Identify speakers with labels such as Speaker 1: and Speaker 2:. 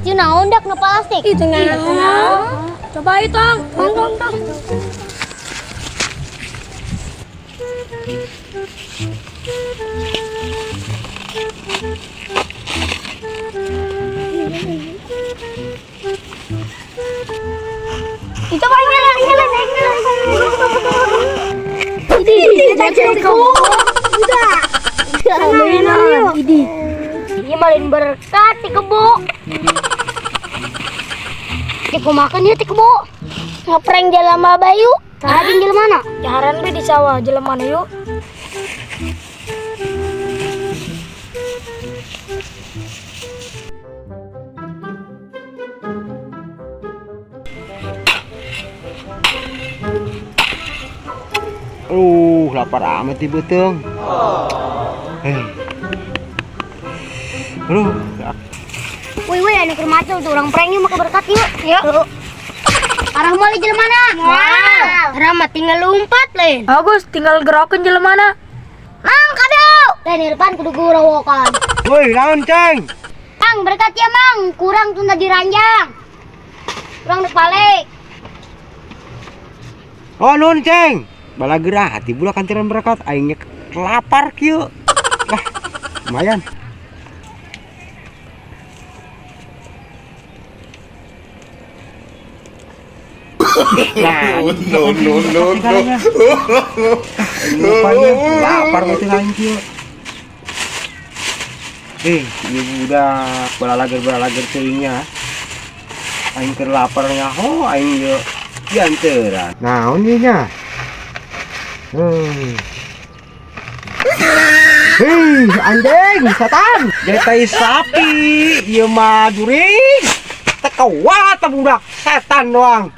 Speaker 1: Itu naon dak nu plastik?
Speaker 2: Itu naon? Coba hitung. Tong tong tong.
Speaker 1: Itu banyak nyala nyala. Ini udah. Ini. Ini malin berkat ti kebo. Ti makan ya ti kebo. Ngeprank jelema Bayu. Saha jeung jelema mana?
Speaker 2: Jaharan be di sawah jelema mana yuk?
Speaker 3: Lapar amat di beuteung. Hei. Aduh,
Speaker 1: Wih, wih, anu keur macul tuh urang prank yuk make berkat yuk. Yuk. Arah moal jelema mana? Moal. Arah mah tinggal lompat lain.
Speaker 2: Bagus, tinggal gerakin jelema mana.
Speaker 1: Mang kado. Lain Irfan kudu gurawokan.
Speaker 3: Woi, naon, Ceng?
Speaker 1: Mang berkat ya mang, kurang tunda diranjang. Kurang dek balik.
Speaker 3: Oh, nun, Ceng. Balagerah hati budak kantiran berkat aingnya lapar kieu. Lah, lumayan. Nah,
Speaker 4: No, no, no, no.
Speaker 3: Rupanya lapar mati aing kieu. Ieu budak balalager-balalager teuingnya. Aing keur lapar nyaho aing ieu dianteran. Naon ieu nya? Hei, anjing, setan. Jadi tai sapi, ieu mah jurig. Teu kuat budak setan doang.